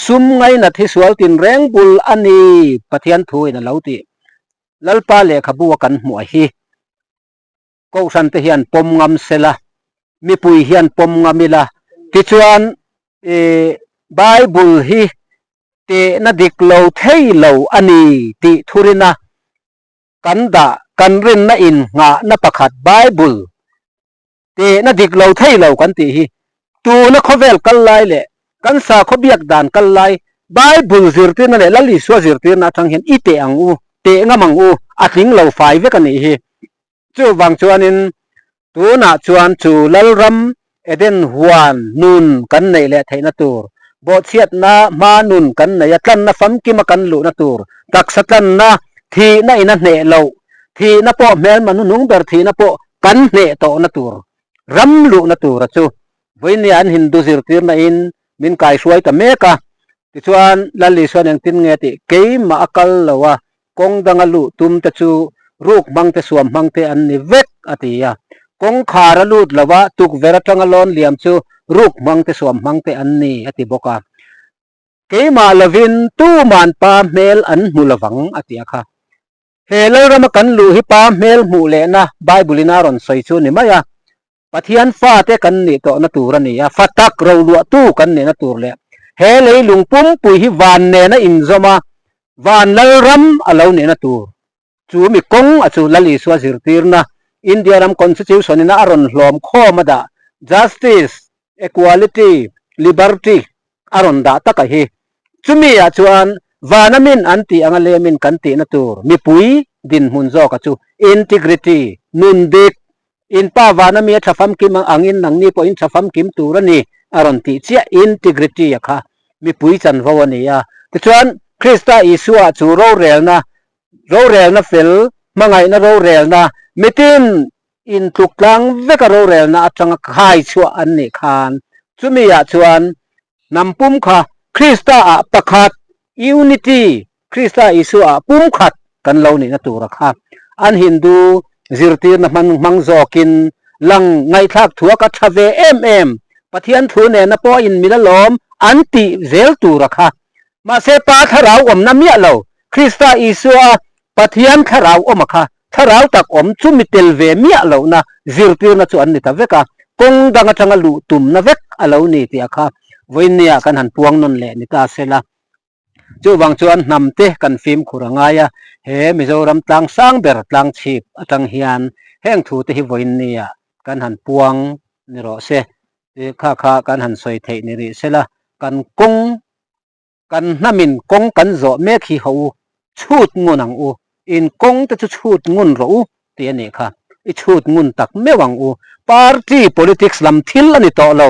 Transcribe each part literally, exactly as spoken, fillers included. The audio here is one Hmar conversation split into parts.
sum ngaina thi sual tin reng bul a ni, Pathian thu in a lo ti. Lalpa lehkhabu a kan hmu a hi. Kohran te hian pawm ngam sela, mipui hian pawm ngam ila. Tichuan, e, Bible hi tehna dik lo thei lo a ni tih thurina kan dah, kan rinna innghahna pakhat Bible tehna dik lo thei lo kan tih hi. Tuna khawvel kal lai leh kan sakhaw biak dan kal lai Bible zirtirna leh Lal Isua zirtirna aṭang hian i teh ang u, teh ngam ang u, a tling lo fai vek a nih hi. Chuvang chuanin tunah chuan chu Lalram Eden huan nun kan neih leh theihna tur, bawhchhiatna hma nun kan nei a, tlanna famkima kan luhna tur, taksa tlanna, thihna in a hneh loh, thihna pawh hmelma nunung ber thihna pawh kan hneh tawhna tur, ram luhna tura chu vawinia an Hindu zirtirna in min kaihruai ta mek a. Tichuan Lal Isuan engtin nge tih, keimah a kal lo a, kawng danga luh tum te chu ruk hmang te, suam hmang te an ni vek a ti a. Kawng khar a lut lo a, tukverh aṭanga lawn liam chu ruk hmang te, suam hmang te an ni a ti bawk a. Keimah lovin tuman pa hmel an hmu lovang a ti a kha. He Lalrama kan luh hi pa hmel hmuh lehna Bible-in a rawn sawi chu ni mai a. Pathian fate kan nih tawhna tur a ni a, fa tak roluahtu kan nihna tur leh he leilung pumpui hi van nena inzawm a, van Lalram a lo nihna tur. Chu mi kawng a chu Lal Isua zirtirna, India ram Constitution-in a rawn hlawm khawm a dah, justice, equality, liberty a rawn dah tak a hi. Chumi ah chuan vana min an tih anga lemin kan tihna tur, mipui dinhmun zawk a chu integrity, nun dik, in pa vana mi a ṭha famkim angin nangni pawh in ṭha famkim tur a ni a rawn tih chiah, integrity a kha mipui chanvo a ni a. Tichuan Krista Isua chu rorelna, rorelna fel, hmangaihna rorelna, mitin intluk tlang veka rorelna aṭanga khai chhuah an nih khan, chumi ah chuan hnam pum kha Krista ah pakhat, unity, Krista Isua ah pum khat kan lo nihna tura kha an Hindu zirtirna hman hmang zawkin lang ngaihthlak thuak a ṭha ve em em, Pathian thu nena pawh in mi la lawm an tih zel tura kha. Mahse, pa thlarau awmna miah lo, Krista Isua Pathian thlarau awm a kha, thlarau tak awm chu mi tel ve miah lohna zirtirna chu an ni ta vek a, kawng dang aṭanga luh tumna vek a lo ni tih a kha vawinia kan han puang nawn leh ni ta sela. Chuvang chuan hnam te kan fimkhur a ngai a, he Mizoram tlang sang ber tlang chhip aṭang hian heng thu te hi vawinia kan han puang ni rawh se. Kha kha kan han sawi theih ni rih sela, kan kawng kan hnamin kawng kan zawh mek hi ho u, chhut ngun ang u, in kawng te chu chhut ngun rawh u, tih a nih kha. I chhut ngun tak meuh ang u. Party politics lam thil a ni tawh lo.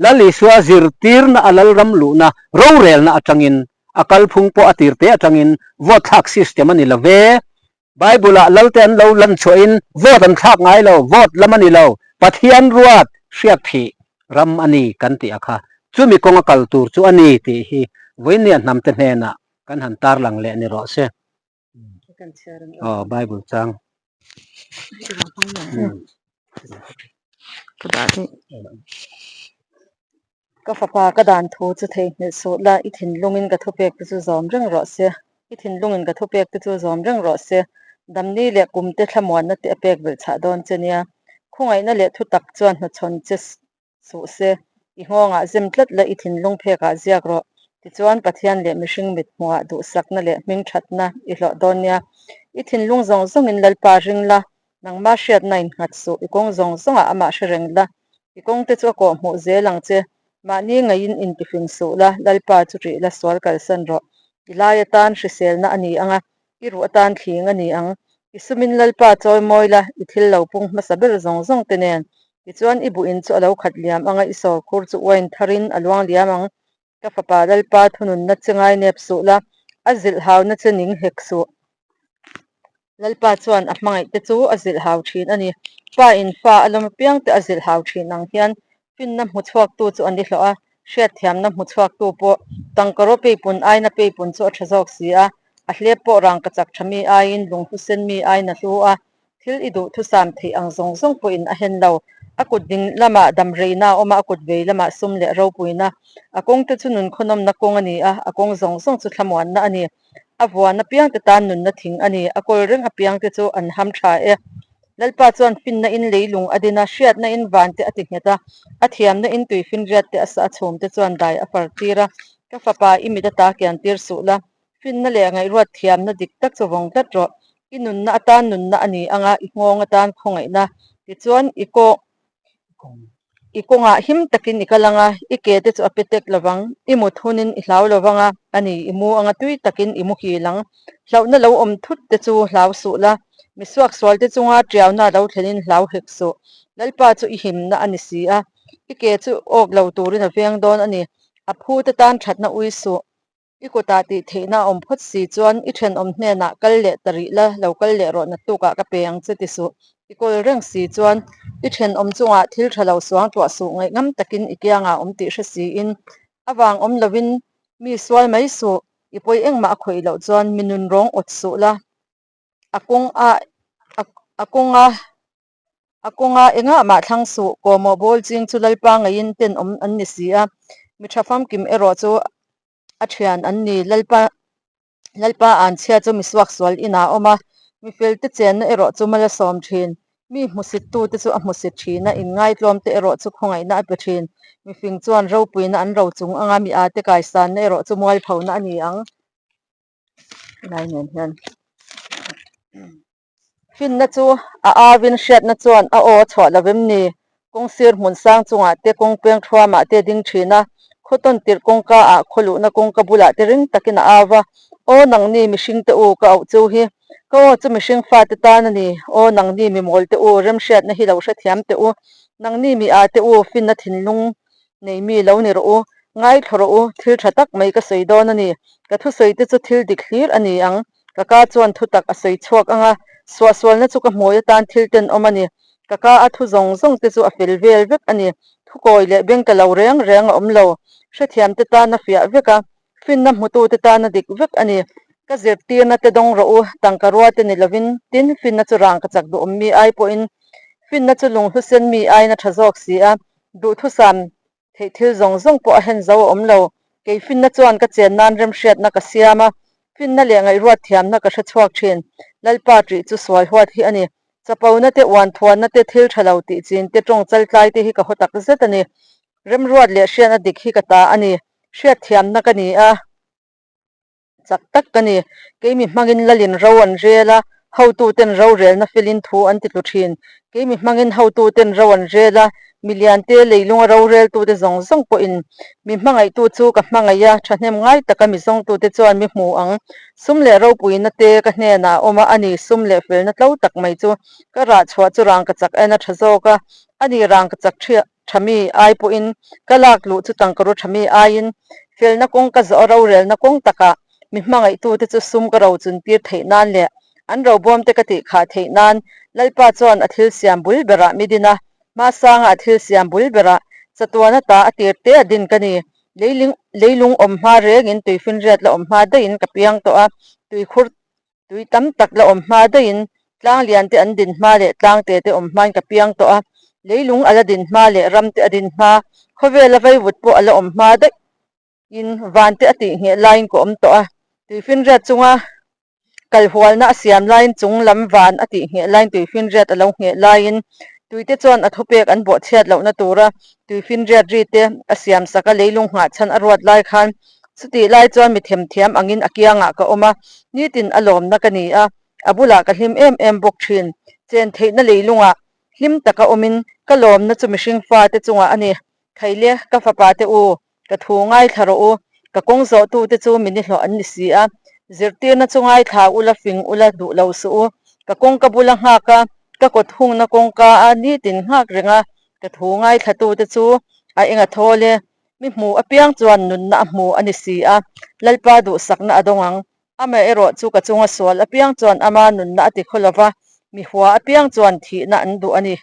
Lal Isua zirtirna a Lalram luhna rorelna aṭangin, a kalphung pawh a tirte aṭangin vote thlak system a ni lo ve. Bible-ah lalte an lo lan chhuahin vote an thlak ngai lo, vote lam a ni lo, Pathian ruat hriat phih ram a ni kan tih a kha. Chumi kawnga kal tur chu a ni tih hi vawinia hnamte hnenah kan han tarlang leh ni rawh se. Kan chhiar ang. Aw, Bible chang. Hmm. Ka dah hi. Ka fapa, ka dan thu chu theihnghilh suh la, i thinlungin ka thupek te chu zawm reng rawh se. I thinlungin ka thupek te chu zawm reng rawh se. Damni leh kum te thlamuanna te a pek belh chhah dawn che nia. Khawngaihna leh thutak chuan hnuchhawn che suh se. I nghawngah zem tlat la, i thinlung phekah ziak rawh. Tichuan Pathian leh mihring mithmuhah duhsakna leh hming ṭhatna i hlawh dawn nia. I thinlung zawng zawngin Lalpa ring la, nangma hriatna innghat suh, i kawng zawng zawngah amah hre reng la. I kawng te chu a kawhhmuh zel ang che. Mahni ngeiin intifing suh la, Lalpa chu ṭih la, sual kalsan rawh. I lai atan hriselna a ni ang a, i ruh atan thling a ni ang. I sumin Lalpa chawimawi la, i thil lo pung hmasa ber zawng zawng te nen. Tichuan i buin chu a lo khat liam ang a, i sawrkhur chu uain tharin a luang liam ang. Ka fapa Lalpa thununna che ngainep suh la, a zilhhauna che ning hek suh. Lalpa chuan a hmangaihte chu a zilhhau ṭhin a ni. Pa in fa a lawm apiangte a zilhhau ṭhin ang hian, finna hmu chhuaktu chu a ni hlawh a, hriatthiamna hmu chhuaktu pawh. Tangkarawh peipun aina peipun chu a ṭha zawk si a, a hlep pawh rangkachak ṭha mi aiin, lunghlu sen mi aina hlu a, thil i duhthusam theih ang zawng zawng pawhin a hen lo. A kut ding lama damreina a awm a, a kut vei lama sum le ropuina. A kawngte chu nun khonawmna kawng a ni a, a kawng zawng zawng chu thlamuanna a ni. A vuan apiang te tan nunna thing a ni, a kawl reng apiang te chu an ham ṭha e. Lalpa chuan finna in leilung a din a, hriatna in van te a ti nghet a, a thiamna in tuifinriat te a sa a, chhum te chuan dai a far tir a. Ka fapa, i mit ata kian tir suh la, finna leh ngaihruat thiamna dik tak chu vawng tlat rawh. I nunna atan nunna a ni ang a, i nghawng atan khawngaihna. Tichuan i kawng, i kawngah him takin i kal ang a, i ke te chu a pe tek lo vang, i mut hunin i hlau lo vang a, a ni i mu ang a, tui takin i mu hil ang. Hlauhna lo awm thut te chu hlau suh la, mi suak sual te chunga ṭiauna lo thlenin hlau hek suh. Lalpa chu i himna a ni si a, i ke chu awk lo turin a veng dawn a ni. A phu te tan ṭhatna ui suh. I kutah tih theihna a awm phawt si chuan i ṭhenawm hnenah kal leh ta rih la, lo kal leh rawh, naktukah ka pe ang che ti suh. I kawl reng si chuan i ṭhenawm chungah thil ṭha lo suangtuah suh, ngaih ngam takin i kianga awm tih hre siin. A vang awm lovin mi sual mai suh, i pawi engmah a khawih loh chuan mi nun rawng awt suh la. A kawng a, a, a kawng a, a kawng a engah mah thlang suh, kawmawh bawl ching chu Lalpa ngeiin tenawm an ni si a. Mi ṭha famkim erawh chu a ṭhian an ni. Lalpa, Lalpa an chhia chu mi suak sual inah a awm a, mi fel te chenna erawh chu mal a sawm ṭhin. Mi hmusit tu te chu a hmusit ṭhin a, inngaitlawm te erawh chu khawngaihna a pe ṭhin. Mi fing chuan ropuina an ro chung ang a, mi a te kaisanna erawh chu mualphona a ni ang. Lai nen hian. Finna chu a avin hriatna chuan a aw chhuah lo em ni? Kawng sir hmun sang chungah te, kawng peng thuamah te ding ṭhin a, khawtawn tirh kawngka ah, khaw luhna kawngka bulah te ring takin a au va. Aw nangni mihring te u, ka auh chu hi, ka aw chu mihring fate tan a ni. Aw nangni mimawl te u, remhriatna hi lo hrethiam teh u. Nangni mi a te u, finna thinlung nei mi lo ni rawh u, ngaithla rawh u, thil ṭha tak mai ka sawi dawn a ni. Ka thusawi te chu thil dik hlir a ni ang. Ka ka chuan thutak a sawi chhuak ang a, suahsualna chu ka hmui atan thil tenawm a ni. Ka ka a thu zawng zawng te chu a fel vel vek a ni. Thukawi leh beng ka lo reng reng a awm lo. Hrethiam te tan a fiah vek a, finna hmutu te tan a dik vek a ni. Ka zirtirna te dawng rawh u, tangka rua te ni lovin, tin finna chu rangkachak duhawm mi ai pawhin, finna chu lunghlusen mi aina ṭha zawk si a, duhthusam theih thil zawng zawng pawh a hen zo a awm lo. Kei finna chuan ka chennan remhriatna ka siam a, finna leh ngaihruat thiamna ka hre chhuak ṭhin. Lalpa ṭih chu sual huat hi a ni. Chapona te, uan thuanna te, thil ṭha lo tih chin te, ṭawngchal tlai te hi ka haw tak zet a ni. Remruat leh hriatna dik hi ka ta a ni. Hriat thiamna ka ni a, chak tak ka ni. Kei mi hmangin lalin ro an rel a, hotuten rorelna felin thu an ti tlu ṭhin. Kei mi hmangin hotuten ro an rel a, milian te, leilunga roreltu te zawng zawng pawhin mi hmangaihtu chu ka hmangaih a, ṭhahnem ngai taka mi zawngtu te chuan mi hmu ang. Sum leh ropuina te ka hnena awm a, a ni sum leh felna tlo tak mai chu ka rah chhuah chu rangkachak aina ṭha zawk a, a ni rangkachak ṭha mi ai pawhin ka lak luh chu tangkaru ṭha mi aiin, felna kawng ka zawh a, rorelna kawng takah mi hmangaihtu te chu sum ka ro chun tir theih nan leh an ro bawm te ka tih khah theih nan, Lalpa chuan a thil siam bul berah mi din a, hma sanga a thil siam bul berah chatuan ata a tir te a din ka ni. Leiling, leilung awm hma rengin tuifinriat la awm hma daihin ka piang tawh a, tuikhur tui tam tak la awm hma daihin, tlang lian te an din hma leh tlang te te awm hmain ka piang tawh a, leilung a la din hma leh ram te a din hma, khawvela vaivut pawh a la awm hma daihin, van te a tih ngheh laiin ka awm tawh a, tuifinriat chunga kalhualna a siam laiin, chung lam van a tih ngheh laiin tuifinriat a lo ngheh laiin, tui te chuan a thupek an bawhchhiat lohna tura tuifinriat ri te a siam sak a, leilung nghah chhan a ruat lai khan, chutih lai chuan mi themthiam angin a kiangah ka awm a, nitin a lawmna ka ni a, a bulah ka hlim em em bawk ṭhin. Chen theihna leilungah hlim taka awmin ka lawmna chu mihring fate chungah a ni. Khai le, ka fapa te u, ka thu ngaithla rawh u, ka kawng zawhtu te chu mi nihlawh an ni si a, zirtirna chu ngaithla ula, fing ula, duh lo suh u. Ka kawngka bula nghak a, ka kawt hungna kawngka a nitin nghak reng a, ka thu ngaithlatu te chu a eng a thaw le? Mi hmu apiang chuan nunna a hmu a ni si a, Lalpa duhsakna a dawng ang. Amaherawhchu ka chunga sual apiang chuan ama nunna a ti khawp lo va, mi hua apiang chuan thihna an duh a ni.